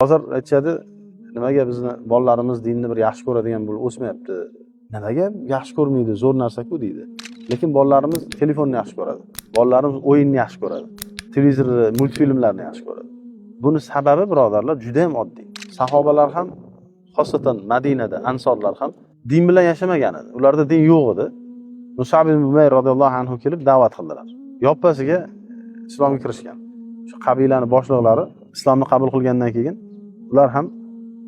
Hozir aytishadi, nimaga bizni bolalarimiz dinni bir yaxshi ko'radigan bo'lib o'smayapti? Nimaga yaxshi ko'rmaydi? Zo'r narsa-ku deydi. Lekin bolalarimiz telefonni yaxshi ko'radi. Bolalarimiz o'yinni yaxshi ko'radi. Televizorni, multfilmlarni yaxshi ko'radi. Buni sababi, birodarlar, juda ham oddiy. Sahobalar ham, xosatan Madinada ansorlar ham din bilan yashamagan edi. Ularda din yo'q edi. Musab ibn Umayr radhiyallohu anhu kelib da'vat qildilar. Yoppasiga islomga kirishgan. Shu qabilani boshliqlari islomni qabul qilgandan keyin ular ham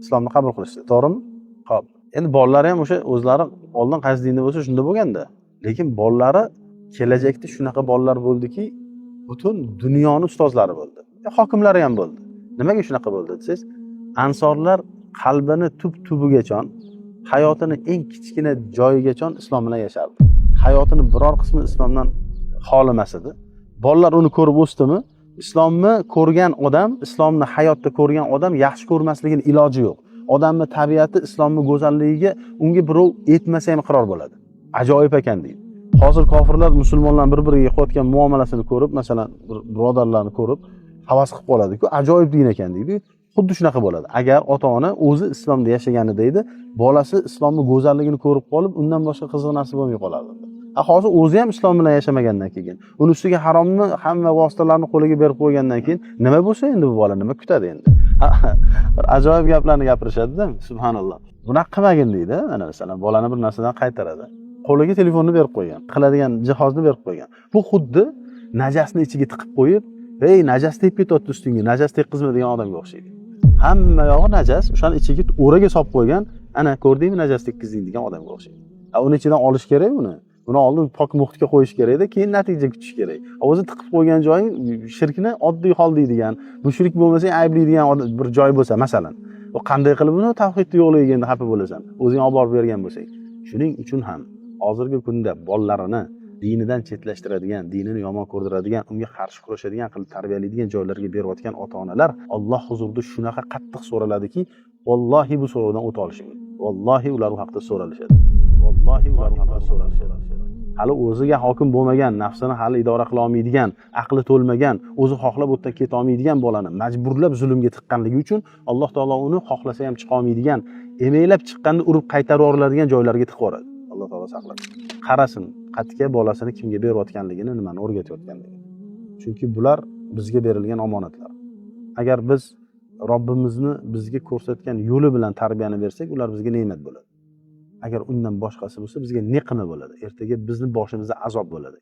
islomni qabul qilishdi. To'g'rimi? Xo'p. Endi bolalari ham o'sha o'zlari oldin qaysi dinda bo'lsa shunda bo'lganda. Lekin bolalari kelajakda shunaqa bolalar bo'ldiki, butun dunyoni ustozlari bo'ldi. Hokimlari ham bo'ldi. Nimaga shunaqa bo'ldi desangiz, ansorlar qalbini tub tubigacha, hayotini eng kichkina joyigacha islom bilan yashardi. Hayotini biror qismi islomdan xoli emas edi. Bolalar uni ko'rib o'sdimi? Islomni ko'rgan odam, islomni hayotda ko'rgan odam yaxshi ko'rmasligini iloji yo'q. Odamni tabiati islomni go'zalligiga unga birov aytmasa ham iqror bo'ladi. Ajoyib ekan deydi. Hozir kofirlar musulmonlar bir-biriga qilayotgan muomalasini ko'rib, masalan, bir birodarlarni ko'rib havas qilib qoladi-ku, ajoyib din ekan deydi. Xuddi shunaqa bo'ladi. Agar ota-ona o'zi islomda yashaganida edi, bolasi islomni go'zalligini ko'rib qolib, undan boshqa qiziq narsa bo'lmay qolardi. Hozir o'zi ham islom bilan yashamagandan keyin, uni ustiga haromni hamma vositalarni qo'liga berib qo'ygandan keyin nima bo'lsa endi bu bola nima kutadi endi? Bir ajoyib gaplarni gapirishadi-da, subhanalloh. Bunaqa qilmagin deydi, mana masalan, bolani bir narsadan qaytaradi. Qo'liga telefonni berib qo'ygan, qiladigan jihozni berib qo'ygan. Bu xuddi najasni ichiga tiqib qo'yib, "Ey, najas tegib ketyapti ustingga, najas tekkizma" degan odamga o'xshaydi. Hamma yog'i najas, o'shani ichiga o'raga solib qo'ygan, ana ko'rdingmi najas tekkizding degan odamga o'xshaydi. Uni ichidan olish kerak uni. Uni oldin pok muhitga qo'yish kerakda, keyin natija kutish kerak. O'zi tiqib qo'ygan joying shirkni oddiy hol deydigan, mushrik bo'lmasang ayblaydigan bir joy bo'lsa, masalan. U qanday qilib uni tavhidni yo'qligiga endi xafa bo'lasan? O'zing olib borib bergan bo'lsang. Shuning uchun ham hozirgi kunda bolalarini dinidan chetlashtiradigan, dinini yomon ko'rdiradigan, unga qarshi kurashadigan qilib tarbiyalaydigan joylarga berayotgan ota-onalar Alloh huzurida shunaqa qattiq so'raladiki, vallohi bu so'rovdan o'ta olishi mumkin. Vallohi ular u haqda so'ralishadi. Vallohi ular u haqda so'ralishadi. Hali o'ziga hokim bo'lmagan, nafsini hali idora qila olmaydigan, aqli to'lmagan, o'zi xohlab u yerdan keta olmaydigan bolani majburlab zulmga tiqqanligi uchun Alloh taolo uni xohlasa ham chiqa olmaydigan, emaklab chiqqanda urib qaytarib yuboriladigan joylarga tiqib yuboradi. Alloh taolo saqlasin. Qarasin, qatga bolasini kimga berayotganligini, nimani o'rgatayotganligini. Chunki bular bizga berilgan omonatlar. Agar biz Robbimizni bizga ko'rsatgan yo'li bilan tarbiyani bersak, ular bizga ne'mat bo'ladi. Agar undan boshqasi bo'lsa, bizga niqma bo'ladi. Ertaga bizni boshimizda azob bo'ladi.